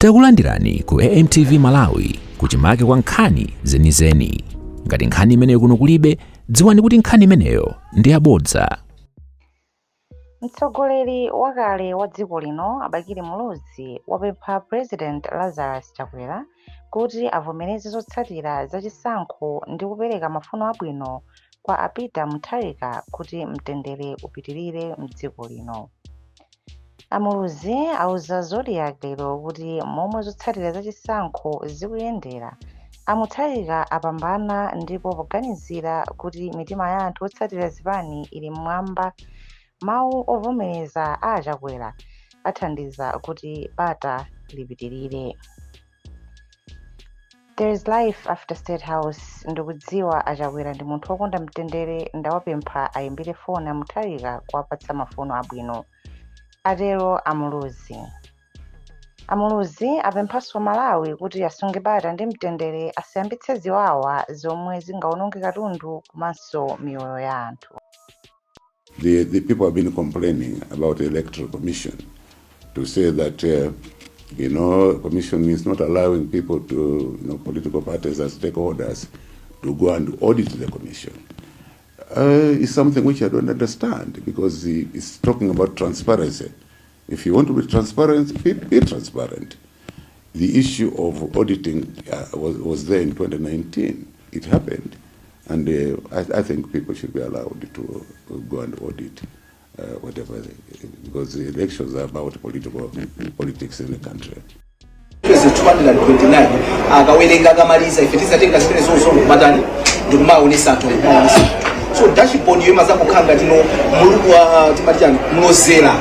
Takulandirani ku AMTV Malawi, kuchimake kwa nkhani zenizeni. Ngati nkhani imeneyo kuno kulibe, dziwani kuti nkhani imeneyo ndi yabodza. Mtsogoleri wakale wa dziko lino, a Bakili Muluzi, wapempha President Lazarus Chakwera kuti avomereze zotsatira za chisankho ndi kupereka mafuno abwino kwa a Peter Mutharika kuti mtendere upitirire mdziko lino. A Muluzi auza Zodiak lero kuti momwe zotsatira za chisankho zikuyendera, a Mutharika apambana ndipo poganizira kuti mitima ya anthu otsatira zipani ili mmwamba, mawu ovomereza a a Chakwera athandiza kuti bata lipitirire. "There is life after State House. Ndikudziwa a Chakwera ndi munthu wokonda mtendere. Ndawapempha ayimbire foni a Mutharika kuwapatsa mafuno abwino," atero a Muluzi. A Muluzi apemphanso Malawi kuti asunge bata ndi mtendere, asayambitse ziwawa zomwe zingawononge katundu komanso miyoyo ya anthu. The people have been complaining about the Electoral Commission to say that commission is not allowing people to, political parties as stakeholders to go and audit the commission. It's something which I don't understand because it's talking about transparency. If you want to be transparent, be transparent. The issue of auditing was there in 2019. It happened. And I think people should be allowed to go and audit whatever, because the elections are about politics in the country. 229 akawerenga, akamaliza, ife tizatenga zimene zozo kumatani ndikumaonesa anthu, ndikumaonesa. So dashboard yo imazangokhala ngati no timati chani, mlozera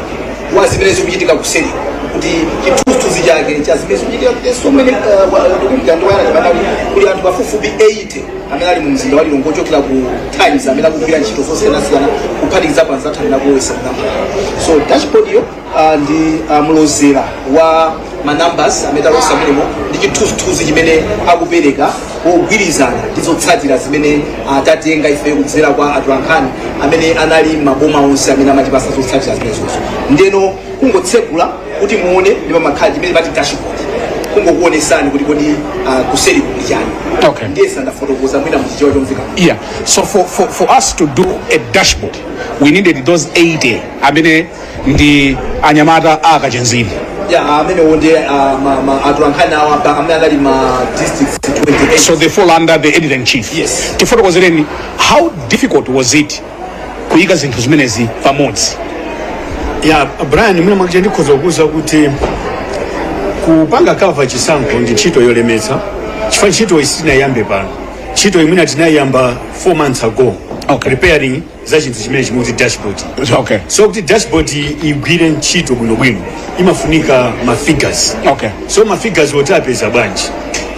wa zimene zikuchitika kuseri, kuti chithunzithunzi chake cha zimene zikuchitika. There's so many, ndikumbukira ndiwayana timanali kuli anthu pafupifupi 80 amene ali mu mzinda wa Lilongwe ochokera ku Times amene akugwira ntchito zosiyanasiyana, kuphatikizapo anzathu amene akulowesa kunambala. So dashboard yo ndi mlozera wa ma numbers amene talosa amenemo ndi chithunzithunzi chimene akupereka pogwirizana ndi zotsatira zimene tatenga ife kudzera kwa atolankhani amene anali maboma onse amene amatipasa zotsatira zimenezozo. Ndeno kungotsegula kuti muone ndi pamakhala chimene pati dashboard, kungokuonesani kuti kodi kuseri kuli chani. Ndiye sandafotokoza mwina muchichewa chomveka. Yeah. So for us to do a dashboard, we needed those 80 amene ndi anyamata akachenzini. Ya, amenewo ndi atolankhani awo amene anali ma districts 28. So they fall under the editor in chief. Yes. Tifotokozereni, how difficult was it kuyika zinthu zimenezi pamodzi? Ya, Brian, mwina mwakuti ndikhoza kukuza kuti kupanga cover chisankho ndi ntchito yolemetsa, chifukwa ntchito sitinayambe pano. Ntchito imwina tinayamba 4 months ago, preparing za chinthu chimene chimuti dashboard. So kuti dashboard igwire ntchito bwinobwino imafunika ma figures. So ma figures woti apeza bwanji?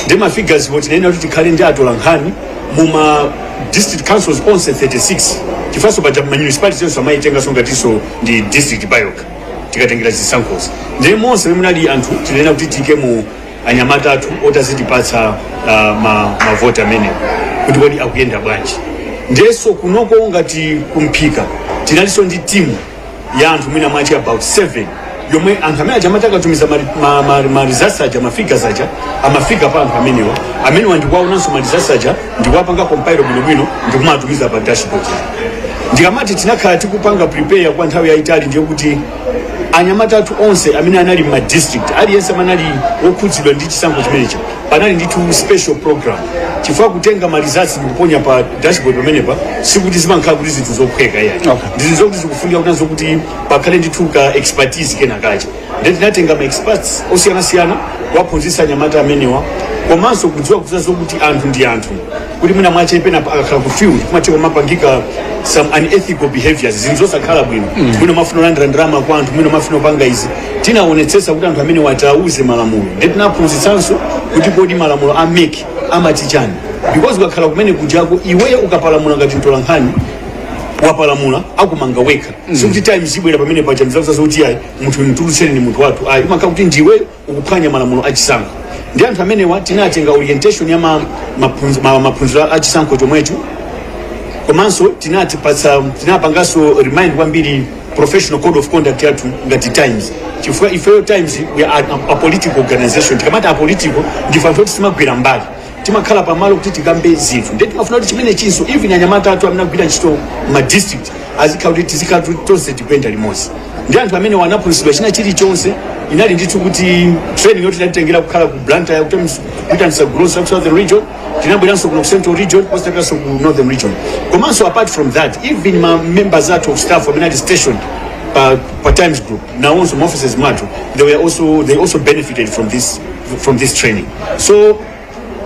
Ndi ma figures woti tinena kuti tikhale ndi atolankhani muma district councils onse 36, chifukwa paja ma municipalities onse amayitenganso ngatinso ndi district payokha tikatengera zisankhozi. Ndiye monse munali anthu, tinena kuti tike mu anyamata athu oti azitipatsa mavoti amenewo kuti kodi akuyenda bwanji. Ndiyenso kunoko ngati kumphika tinalinso ndi timu ya anthu mwina mwachi about 7, yomwe anthu amene aja amati akatumiza ma results aja, ma figures aja amafika pa anthu amenewa. Amenewa ndikuwaonanso ma results aja, ndikuwapanga compile bwinobwino, ndikumatumiza pa dashboard. Ndikamati tinakhala tikupanga prepare kwa nthawi yayitali, ndiye kuti anyamata athu onse amene anali ma district aliyense amene anali wokhudzidwa ndi chisankho chimenechi, panali ndithu special program, chifukwa kutenga ma results ndikuponya pa dashboard pamenepa sikuti zimakhala kuti zinthu zophweka yayi. Ndi zinthu zokuti zikufunika kunazo kuti pakhale ndithu ka expertise kena kacha. Ndiye tinatenga ma experts osiyanasiyana kuwaphunzitsa anyamata amenewa, komanso kudziwa kuziwa zokuti anthu ndi anthu, kuti mwina mwache pena akakhala ku field kumatheka kumapangika some unethical behaviors, zinthu zosakhala bwino, mwina mafuna kulandira ndalama kwa anthu, mwina mafuna kupanga izi. Tinaonetsetsa kuti anthu amene watauze malamulo, ndiye tinaphunzitsanso kuti kodi malamulo a MEC amati chani, because ukakhala kumene kujako iweyo ukapalamula ngati mtolankhani wapalamula, akumanga wekha. Sikuti Times ibwera pamene paja mzakuza kuti ayi, munthu mtulutseni, ni munthu wathu, ayi. Imakhala kuti ndiwe ukuphwanya malamulo achisankho. Ndi anthu amenewa tinatenga orientation ya maphunziro achisankho chomwecho, komanso tinatipatsa, tinapanganso remind kwambiri professional code of conduct yathu ngati Times. Chifukwa ifeyo Times, we are a political organization. Tikamati apolitical, ndife anthu oti timagwira mbali, timakhala pamalo kuti tikambe zinthu. Ndiye timafuna kuti chimene chinso, even anyamata athu amene agwira ntchito ma district, azikhala kuti tizikhala kuti tonse tikuyenda limodzi ndi anthu amene wanaphunzitsidwa china chilichonse. Inali ndithu kuti training yoti tinatengera kukhala ku Blantyre, kuitanisa gulu ku Southern Region, tinabweranso kuno ku Central Region, positapiranso ku Northern Region. Komanso apart from that, even ma members athu of staff amene ali stationed pa Times Group, nawonso ma offices mwathu, they also benefited from this training. So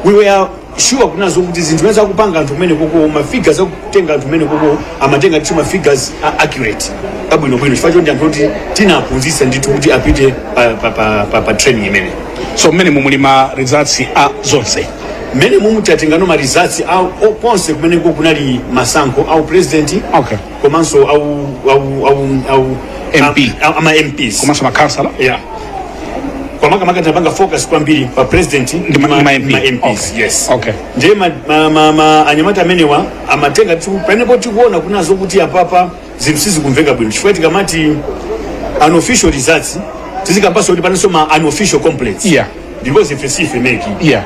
we were sure kunazo kuti zinthu zimene zakupanga anthu kumene koko, ma figures akutenga anthu kumene koko, amatenga ndithu ma figures accurate, abwinobwino, chifukwa choti anthu oti tinaphunzitsa ndithu kuti apite pa training imene. So mmene mumuli ma results a zonse? Mmene mumu tatengano ma results konse kumeneko kunali masankho au president, komanso au MP. Ama MPs. Komanso makhansala. Yeah, kwamakamaka tinapanga focus kwambiri pa president Ndi ma MP. Ma MPs. Yes. Ndiye anyamata amenewa amatenga tu pamenepo tikuona kunazo kuti apapa zinthu sizikumveka bwino, chifukwa tikamati unofficial results, tizikambanso kuti panenso ma unofficial complaints, because ife sife MEC.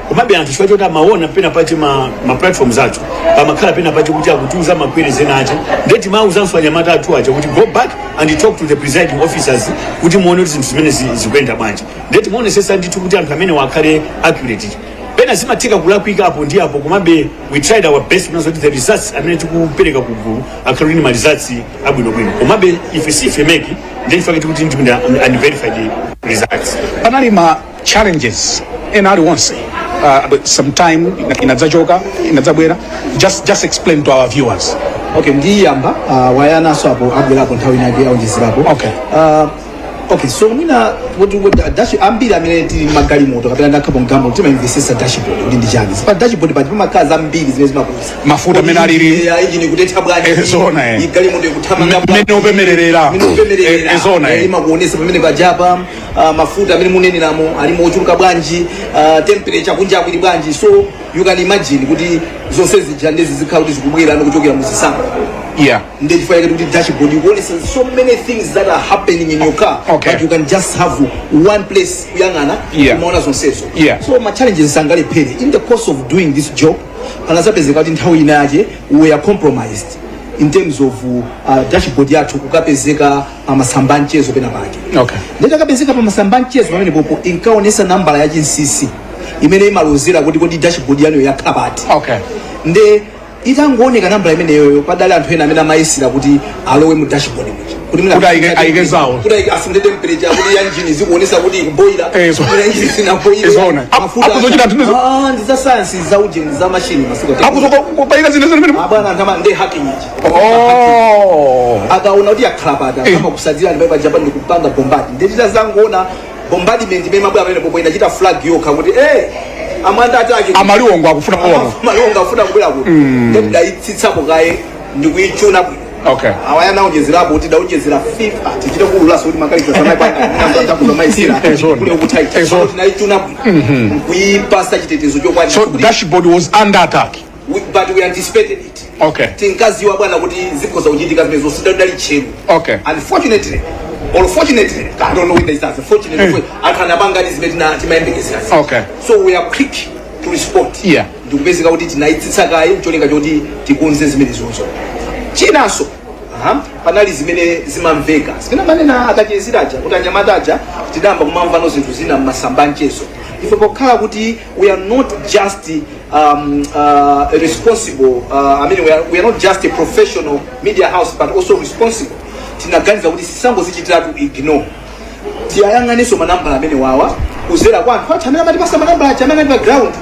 Komabe anthu, chifukwa choti amaona pena pache ma platforms athu pamakhala pena pache kuti akutiuza ma queries ena ache, ndiye timauzanso anyamata athu aja kuti go back and talk to the presiding officers kuti muone kuti zinthu zimene zikuyenda bwanji. Ndiye timaonesesa ndithu kuti anthu amene wakhale accurate. Pena zimatheka kulakwika apo ndi apo, komabe we tried our best kunazo kuti the results amene tikupereka kugulu akhale kuti ma results abwinobwino. Komabe ife sife MEC, ndiye chifukwa kuti ndi unverified results. Panali ma challenges ena aliwonse? Sometime inadzachoka, inadzabwera? Just explain to our viewers. Okay, ndiyamba, wayanaso apo abwerapo nthawi inake aonjezerapo. Okay, so mwina kuti dash, ambiri amene tili magalimoto kapena ndakhapo mgambo timaimvesesa dashboard kuti ndi chani. Pa dashboard paja pamakhala zambiri zimene zimakuza Mafuta amene alili. Engine ikutentha bwanji, Zona, eh. Galimoto ikuthamanga Mmene upemererera. Mmene upemererera. Zona, eh. Imakuonesa pamene pajapa mafuta amene muneneramo alimo ochuluka bwanji, temperature kunja ili bwanji. So you can imagine kuti zonse zija ndezi zikhala kuti zikubwera kuchokera muzisankho. Ndechifukwa chake kuti dashboard ikuonesa so many things that are happening in your car, but you can just have one place kuyang'ana, kumaona zonsezo. So ma challenges sangalephere. In the course of doing this job, panazapezeka kuti nthawi inache we are compromised in terms of dashboard yathu kukapezeka pa masamba a mchezo pena pake. Nditakapezeka pa masamba a mchezo pamene popo, inkaonesa nambala ya chinsinsi imene imalozera kuti kodi dashboard yanuyo yakhala pati. Nde itangooneka nambala imeneyoyo, padali anthu ena amene amayesera kuti alowe mu dashboard muja kuti Kuti ayike zawo. Kuti asinthe temperature, kuti ya engine zikuonesa kuti ikuboira, kuti engine sinaboire. Zona. Mafuta Akuzochita anthu Ah, ndi za science, za ujeni, za machine masiku atatu. Akuzokubayika zinthu zimene Abwana, anthu ndi hacking ichi. Oh. Akaona kuti yakhala pati, anthu amakusadzira ndi paipa japa ndikupanga bombard. Ndechita zangoona bombardment imene mabwera pamene popo, inachita flag yokha kuti amanda atake. Amaliwongo akufuna kulowa. Amaliwongo akufuna kubwera kuti ndidayitsitsapo kaye ndikuyichuna bwino. Awaya naonjezerapo kuti daonjezera FIFA, tichite kuululaso kuti makalita samaipanga maisira Zona. kule ukuthaita. Zona. Tinayichuna bwino nkuyipasa chitetezo chokwanira. So dashboard was under attack. But we anticipated it. Tinkaziwa bwana kuti zikhoza kuchitika zimene zonse, dali tcheru. Unfortunately or fortunately, I don't know whether it's unfortunately, anthu anapanga ndi zimene timayembekezera. So we are quick to respond. Ndikupezeka kuti tinayitsitsa kaye mcholinga choti tikonze zimene zonso. Chinanso, aha, panali zimene zimamveka, zimene amanena akachezeraja kuti anyamata aja tidamba kumamvano zinthu zina mmasamba mchezo. Ife pokhala kuti we are not just responsible, I mean, we are not just a professional media house but also responsible, tinaganiza kuti sisangozichitiratu ignore, tiyayang'anenso manambala amene wawa kuzera kwa anthu athu amene amatipasa manambala aja amene ali pa ground.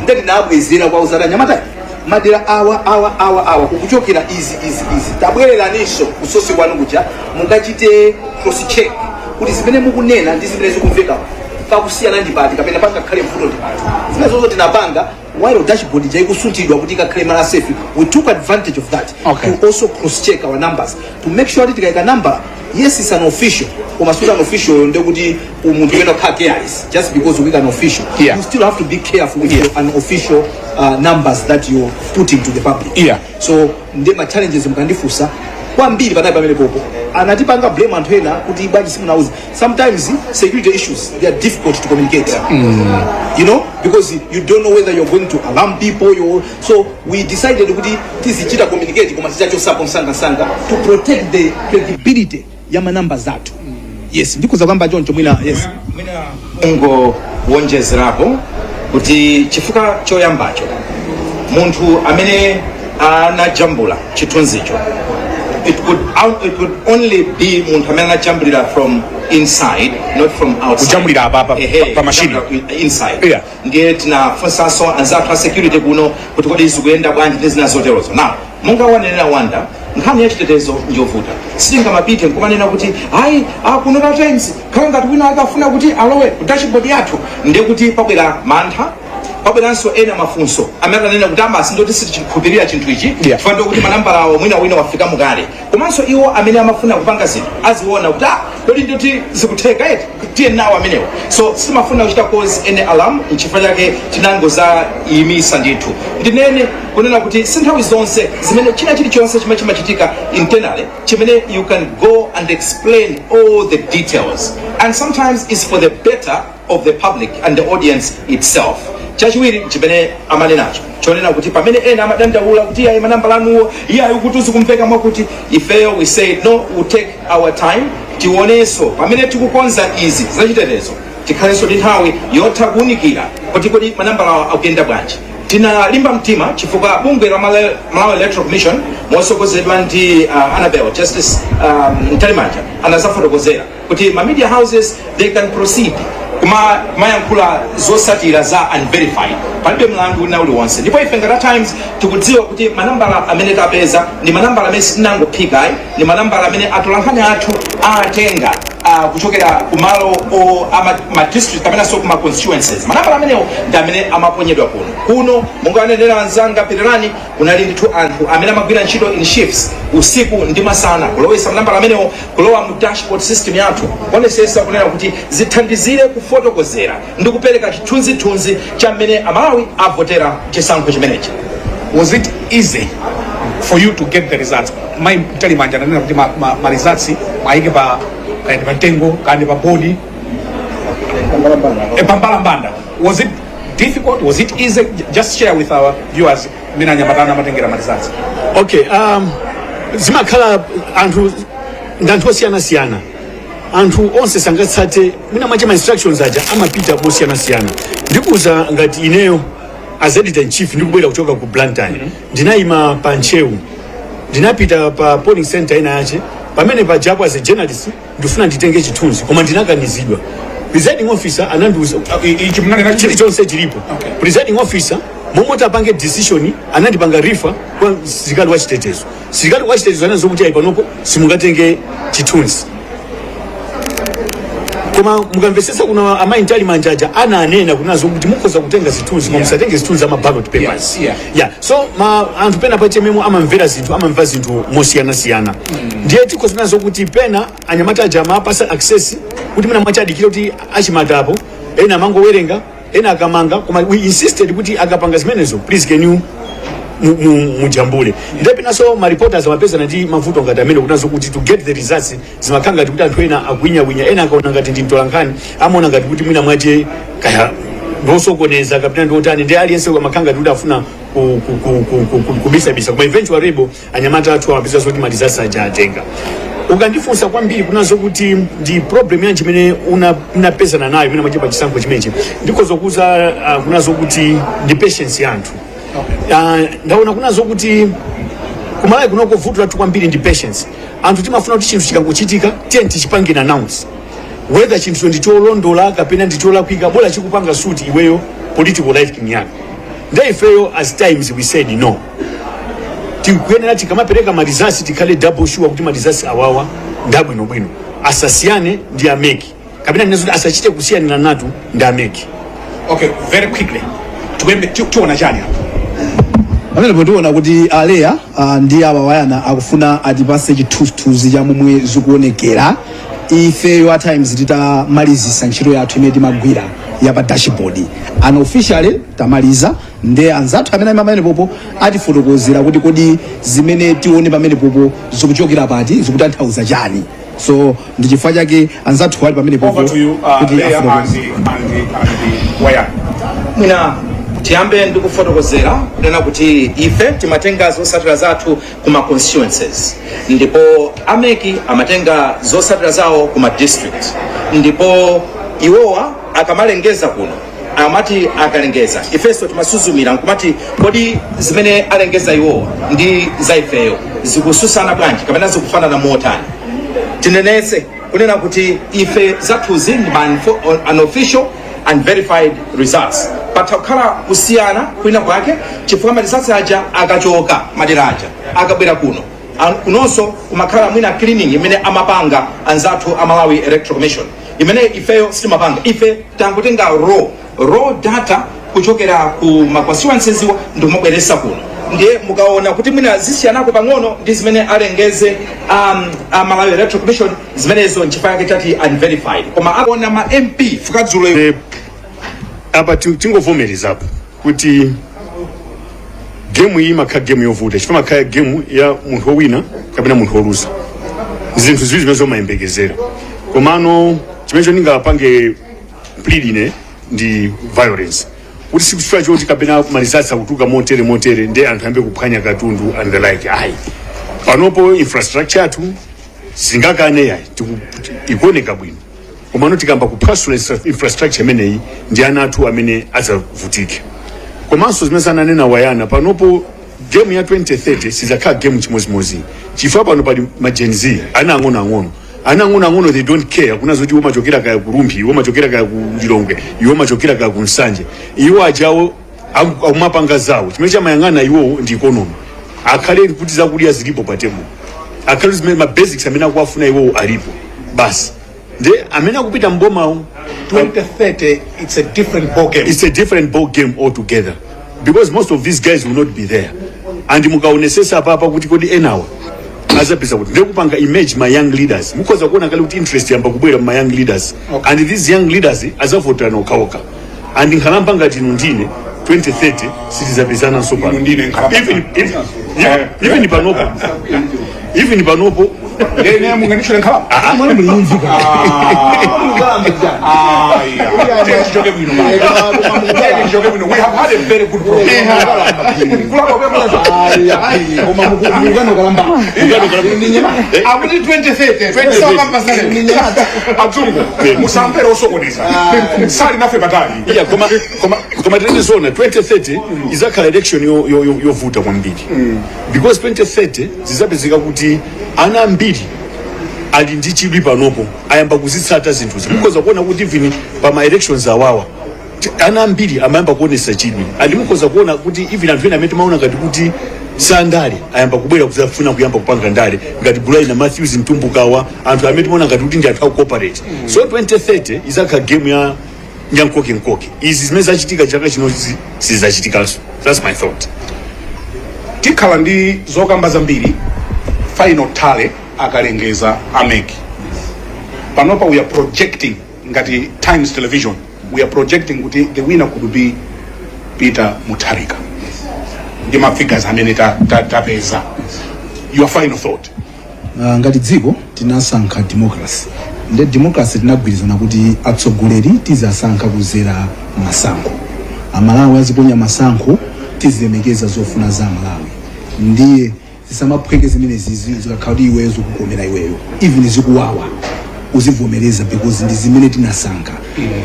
Ndeti tinabwezera kwa uzati anyamata, madera awa, awa, awa, awa kukuchokera izi, izi, izi, tabwereraninso ku source kwanu kuja, mukachite cross check kuti zimene mukunena ndi zimene zikumveka pakusiyana ndi pati, kapena pangakhale mvuto ndi pati. Zimene zonso tinapanga while dashboard ija ikusunthidwa kuti ikakhale mala safe. We took advantage of that to also cross check our numbers to make sure kuti tikayika number, yes, it's unofficial, koma suti unofficial ndekuti umunthu wena kukhala careless just because we unofficial. You still have to be careful with your unofficial numbers that you're putting to the public. So nde ma challenges mukandifunsa Kwambiri panali pamene popo anatipanga blame anthu ena kuti bwanji simunauze. Sometimes security issues, they are difficult to communicate, because you don't know whether you're going to alarm people. So we decided kuti tizichita communicate, koma tichachosapo msangasanga to protect the credibility ya manamba zathu. Yes, ndikuza kwamba choncho mwina, yes. Mwina kungowonjezerapo kuti chifukwa choyambacho, munthu amene anajambula chithunzicho, it could only be munthu amene anajambulira from inside, not from outside. Kujambulira apa pa machine. Kujambulira inside. Ndiye tinafunsanso anzathu a security kuno kuti kodi zikuyenda bwanji ndi zina zoterozo. Now, monga wanenera Wanda, nkhani ya chitetezo njovuta. Sitingamapite nkumanena kuti ayi, kuno ta Times khala ngati wina akafuna kuti alowe ku dashboard yathu, ndiye kuti pabwera mantha, pabweranso ena mafunso amene akanena kuti ambasi ndoti sitichikhulupirira chinthu ichi, chifukwa ndikuti manambala awo mwina wina wafika mukale. Komanso iwo amene amafuna kupanga zinthu aziona kuti, ah, kodi ndoti zikutheka eti, tiye nawo amenewo. So sitimafuna kuchita cause any alarm, nchifukwa chake tinangozayimisa ndithu. Ndinene kunena kuti si nthawi zonse zimene china chilichonse chimene chimachitika internally chimene you can go and explain all the details, and sometimes it's for the better of the public and the audience itself. Chachiwiri chimene amanenacho, chonena kuti pamene ena amadandaula kuti iyayi, manambala anuwo iyayi, kuti zikumveka mwakuti, ifeyo we say no, we take our time, tionenso pamene tikukonza izi zachitetezo, tikhalenso ndi nthawi yotha kuwunikira kuti kodi manambala awo akuyenda bwanji. Tinalimba mtima chifukwa bungwe la Malawi Electoral Commission, mosogozedwa ndi Annabel Justice Mtalimanja, anazafotokozera kuti ma media houses, they can proceed kumayankhula zosatira za unverified, palibe mlandu wina uliwonse. Ndipo ife ngati Times tikudziwa kuti manambala amene tapeza ndi manambala amene sitinangophika ayi, ndi manambala amene atolankhani athu atenga kuchokera kumalo o ama district kapenanso kuma constituencies. Manambala amenewo ndi amene amaponyedwa kuno. Kuno, monga anenera anzanga Pitirani, kunali ndithu anthu amene amagwira ntchito in shifts, usiku ndi masana, kulowesa manambala amenewo, kulowa mu dashboard system yathu, kuonesesa kunena kuti zithandizire kufotokozera ndi kupereka chithunzithunzi cha mmene Amalawi avotera chisankho chimenechi. Was it easy for you to get the results? Mai Mtalimanja ananena kuti ma results mwayike pa kaya ndi pa mtengo, kaya ndi pa bodi, pambalambanda. Was it difficult? Was it easy? Just share with our viewers mmene anyamatana amatengera ma results. Okay, zimakhala anthu ndi anthu osiyanasiyana. Anthu onse sangatsate mwina mwache ma instructions aja, amapita mosiyanasiyana. Ndikuuza, ngati ineyo as editor in chief ndikubwera kuchoka ku Blantyre, ndinayima pa Ntcheu, ndinapita pa polling center ina yache pamene pajapo. As a journalist ndifuna nditenge chithunzi, koma ndinakanizidwa. Presiding officer anandiuza. Ichi munanena? Chilichonse chilipo. Presiding officer momwe tapange decision, anandipanga refer kwa msilikali wa chitetezo. Msilikali wa chitetezo anandiuza kuti ayi, panopo simungatenge chithunzi. Koma mukamvetsetsa, kuna amayi Mtalimanja aja ananena kunazo kuti mukhoza kutenga zithunzi, koma musatenge zithunzi ama ballot papers. Yeah, so ma anthu pena pachememo amamvera zinthu, amamva zinthu mosiyanasiyana. Ndiye tikhoza nazo kuti pena anyamata aja amapasa access kuti mwina mwachadikira kuti achimatapo, ena amangowerenga, ena akamanga. Koma we insisted kuti akapanga zimenezo, please, can you mujambule. Ndiye penanso ma reporters amapezana ndi mavuto ngati amene kunazo kuti to get the results zimakhala ngati kuti anthu ena akwinyakwinya, ena akaona ngati ndi mtolankhani amaona ngati kuti mwina mwache kaya ndosokoneza kapena ndiotani. Ndi aliyense amakhala ngati kuti afuna kubisabisa. Koma eventually bo anyamata athu amapeza zoti ma results aja atenga. Ukandifunsa kwambiri kunazo kuti ndi problem yanji imene unapezana nayo imene mwache pa chisankho chimenechi, ndikhoza kuuza kunazo kuti ndi patience ya anthu. Ndaona kunazo kuti kumalawi kunoko vuto lathu kwambiri ndi patience. Anthu timafuna kuti chinthu chikangochitika, tiye tichipangire announce, whether chinthucho ndi cholondola kapena ndi cholakwika, bola chikupanga suit iweyo political liking yako. Nde ifeyo as Times we said no, tikuyenera tikamapereka ma results tikhale double sure kuti ma results awawa ndabwinobwino, asasiyane ndi a MEC, kapena ndinazoti asachite kusiyanira natu ndi a MEC. Okay, very quickly, tikuyembe tiona chani apa? Pamenepo tiona kuti aleya ndi awa wayana akufuna atipase chithunzithunzi cha momwe zikuonekera. Ifeyo a Times titamalizisa ntchito yathu imene timagwira ya pa dashboard. Unofficially tamaliza, nde anzathu amene ali pamene popo atifotokozera kuti kodi zimene tione pamene popo zikuchokera pati, zikutanthauza chani. So ndi chifukwa chake anzathu ali pamene popo Over to you, kuti Leah afotokoze. and Wayana. Mwina tiyambe ndi kufotokozera kunena kuti ife timatenga zotsatira zathu kuma constituencies, ndipo a MEC amatenga zotsatira zawo kuma district. Ndipo iwowa akamalengeza kuno, amati akalengeza, ifenso timasuzumira nkumati, kodi zimene alengeza iwowa ndi za ifeyo zikususana bwanji kapena zikufanana motani? Tinenetse kunena kuti ife zathuzi ndi ma unofficial and verified results. Patha kukhala kusiyana kwina kwake chifukwa ma results aja akachoka madera aja, akabwera kuno, kunonso kumakhala mwina cleaning imene amapanga anzathu a Malawi Electoral Commission, imene ifeyo sitimapanga. Ife tangotenga raw data kuchokera ku ma constituencies iwo ndikumabweresa kuno. Ndiye mukaona kuti mwina zisiyanako pang'ono ndi zimene alengeze a Malawi Electoral Commission, zimenezo nchifukwa chake chati unverified. Koma akuona ma MP fukadzulo. Apa tingovomerezapo kuti game iyi imakhala game yovuta, chifukwa imakhala game ya munthu wowina kapena munthu woluza, zinthu ziwiri zimene zomayembekezera. Komano chimene ndingapange plead ine ndi violence, kuti sikuchifukwa choti kapena ma results akutuluka motere motere ndi anthu ayambe kuphwanya katundu and the like, ayi. Panopo infrastructure yathu singakane yayi, ikuoneka bwino. Komano tikamba kuphwasula infrastructure imeneyi, ndi ana athu amene adzavutike. Komanso zimene sananena Wayana, panopo game ya 2030 sizakhala game chimozimozi, chifukwa pano pali ma Gen Z, ana ang'onoang'ono. Ana ang'onoang'ono, they don't care kuna zoti iwo machokera kaya ku Rumphi, iwo machokera kaya ku Lilongwe, iwo machokera kaya ku Nsanje. Iwo ajawo akumapanga zawo. Chimene chamayang'ana iwowo ndi economy, akhale kuti zakudya zilipo pa table, akhale zimene ma basics amene akuwafuna iwowo alipo basi. Nde amene akupita mbomawo. 2030, it's a different ball game. It's a different ball game altogether, because most of these guys will not be there. And mukaonesesa apapa kuti kodi enawa azapeza kuti ndekupanga image ma young leaders, mukhoza kuona kale kuti interest yamba kubwera ma young leaders. And these young leaders azavotana okhaokha, and nkhalamba ngati inu ndine, 2030 sitizapezananso pano. Inu ndine nkhalamba. Even, if, even panopo. Ndene munganishire nkhalamba. Mwana muli imvika. Ah, yeah. Tiye tichoke bwino. Tiye tichoke bwino. We have had a very good program. Kulapa kwa Koma mukano kalamba. Akuti 2030 sakamba sale. Adzungu musamvere osokoneza. Sali nafe patali. Yeah, koma tinene zona, 2030 izakhala election yovuta kwambiri, because 2030 zizapezeka kuti ana ambiri ali ndi chidwi panopo, ayamba kuzitsata zinthuzi. Mukhoza kuona kuti even pa ma elections awawa, ana ambiri amayamba kuonesa chidwi, and mukhoza kuona kuti even anthu ena amene timaona ngati kuti sandale ayamba kubwera kuzafuna kuyamba kupanga ndale, ngati Brian Matthews Mtumbukawa, anthu amene timaona ngati kuti ndi anthu aku corporate. So 2030 izakhala game ya nyankoke-nkoke. Izi zimene zachitika chaka chino sizachitikanso. That's my thought. Tikhala ndi zokamba zambiri final tally akalengeza a MEC. Panopa we are projecting, ngati Times Television, we are projecting kuti the winner could be Peter Mutharika ndi ma figures amene tapeza. Your final thought? Ngati dziko tinasankha democracy, nde democracy tinagwirizana kuti atsogoleri tizasankha kuzera masankho. Amalawi aziponya masankho, tizilemekeza zofuna za Amalawi. Ndiye zisamaphweke zimenezi. Zikakhala kuti iweyo zikukomera iweyo, even zikuwawa, uzivomereza, because ndi zimene tinasankha.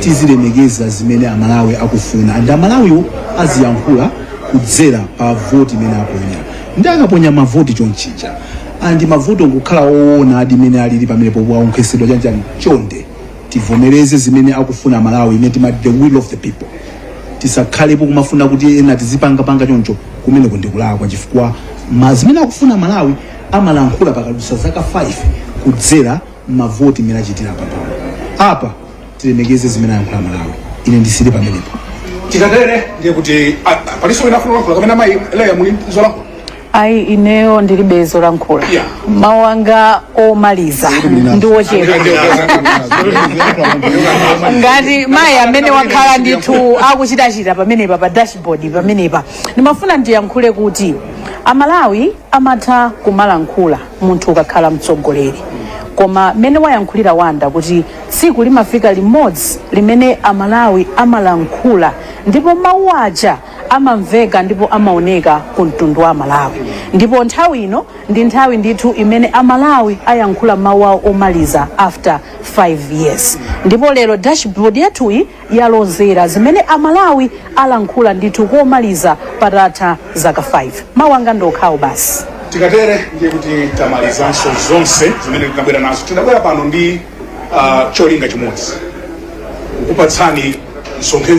Tizilemekeza zimene Amalawi akufuna, and Amalawiwo aziyankhula kudzera pa voti imene aponya. Ndi akaponya mavoti chonchija, and mavoti nkukhala woona adi imene alili pamenepo, waonkhesedwa chanchani, chonde tivomereze zimene akufuna Malawi, imene timati the will of the people. Tisakhalepo kumafuna kuti ena tizipangapanga choncho. Kumeneko ndikulakwa, chifukwa zimene akufuna Malawi amalankhula pakadusa zaka 5 kudzera mavoti imene achitira apa pano. Apa tilemekeze zimene ayankhula Malawi. Ine ndisire pamenepo. Tikatere ndiye kuti palinso wina afuna kulankhula kapena mayi Leya muli zolankhula? Ayi, ineyo ndilibe zolankhula. Mawu anga omaliza ndi ochepa. Ngati mayi amene wakhala ndithu akuchitachita pamenepa pa dashboard pamenepa, ndimafuna ndiyankhule kuti Amalawi amatha kumalankhula munthu ukakhala mtsogoleri, koma mmene wayankhulira Wanda kuti tsiku limafika limodzi limene Amalawi amalankhula ndipo mawu aja amamveka ndipo amaoneka ku mtundu wa Amalawi, ndipo nthawi ino ndi nthawi ndithu imene Amalawi ayankhula mawu awo omaliza after 5 years. Ndipo lero dashboard yathuyi yalozera zimene Amalawi alankhula ndithu komaliza patatha zaka 5. Mawu anga ndi okhawo basi. Tikatere ndiye kuti tamalizanso zonse zimene tinabwera nazo. Tinabwera pano ndi cholinga chimodzi, kukupatsani msonkhe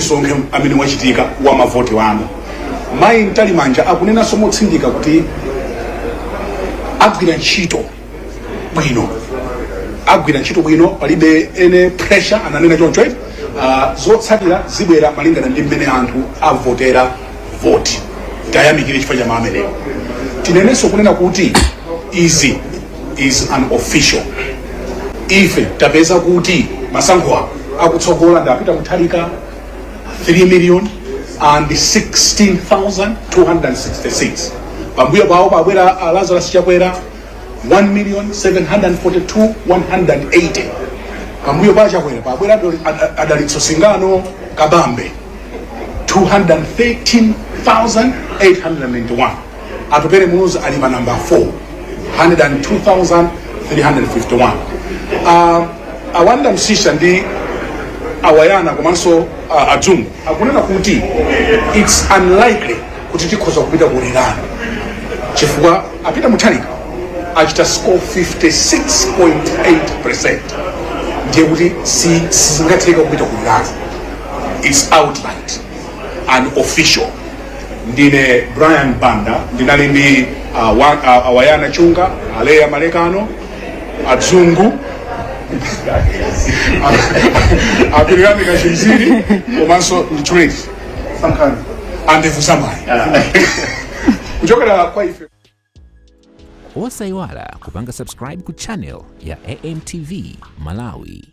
amene wachitika wa mavoti wanu. Mayi Mtalimanja akunenanso motsindika kuti agwira ntchito bwino, agwira ntchito bwino, palibe ene pressure, ananena choncho eti. Zotsatira zibwera malingana ndi mmene anthu avotera voti. Tayamikire chifukwa cha amenewo. Tinenenso kunena kuti izi is unofficial. Ife tapeza kuti masankho awo akutsogola ndi a Peter Mutharika, 3 million and 16,266. Pambuyo pawo pabwera Lazarus Chakwera, 1 million 742 180. Pambuyo pa Chakwera pabwera Adalitso Singano Kabambe, 213,891. Atupele Muluzi ali pa namba 4, 102,351. Awanda Msisha ndi Awayana komanso Adzungu akunena kuti it's unlikely kuti tikhoza kupita ku rerun, chifukwa a Peter Mutharika achita score 56.8, ndiye kuti sizingatheka kupita ku rerun. It's outright and official. Ndine Brian Banda, ndinali ndi Awayana Chunga, Aleya Malekano, Adzungu, Apirirani Kachimziri, komanso Mchuleti Andevu Samani kuchokera kwa ife. Osayiwala kupanga subscribe ku channel ya AMTV Malawi.